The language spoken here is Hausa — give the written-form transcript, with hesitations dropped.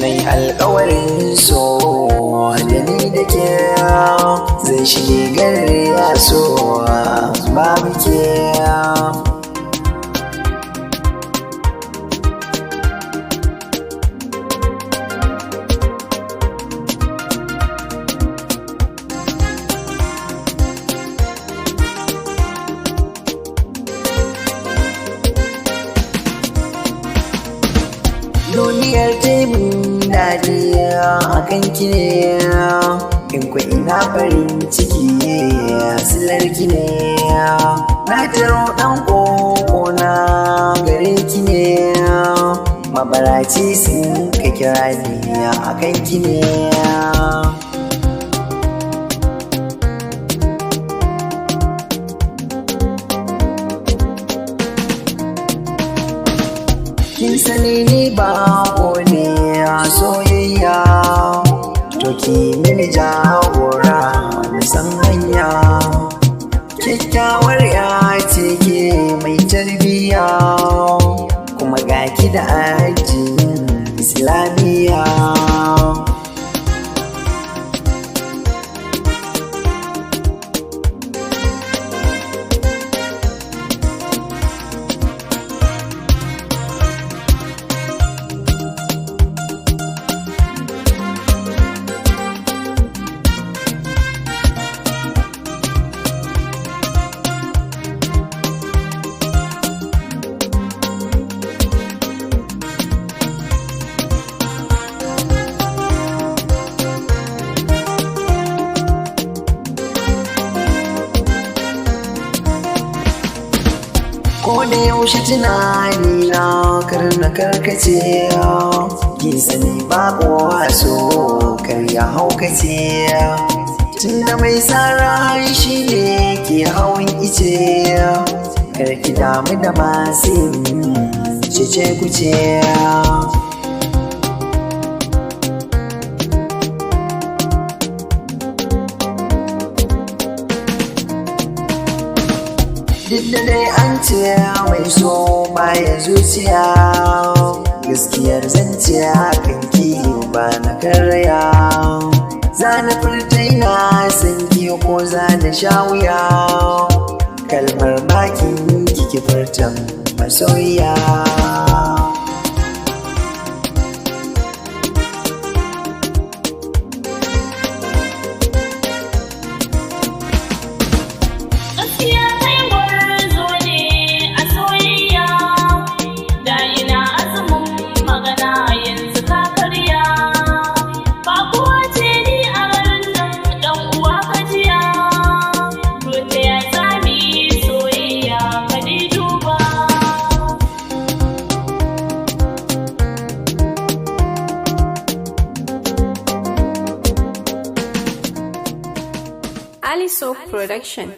Nai alkawarin so da ni da ke, zai shige gare ya so babu ke. Duniyar taimun daɗi a kan ki ne, in ku ina farin ciki silar ki ne. Na taro ɗan ƙoƙona gare ki ne, mabaraci sun ka kira ni a kan ki ne. Kin sani ni ba ne a soyayya, to ki mini jagora na san hanya. Kyakkyawar ya ce ke mai tarbiya, kuma ga ki da ajin islamiyya. Ko da yaushe tunani na kar na karkace, ki sani babu waso kar ya haukace. Tunda mai tsara shi ne ke hawan ice, kar ki damu da masu cece kuce. Duk da dai an ce mai so baya zuciya, gaskiyar zance kan ki ba na karaya. Za na furta ina san ki ko za na sha wuya, kalmar bakin ki ki furtan masoyiya. Gaskiya kai gwarzo ne a soyayya, da ina azumin magana yanzu ka karya. Ba kuwa ce ni a garin nan ɗan uwa ka jiya, to ta ya zami soyayya ka dai duba. Ali Soap Production.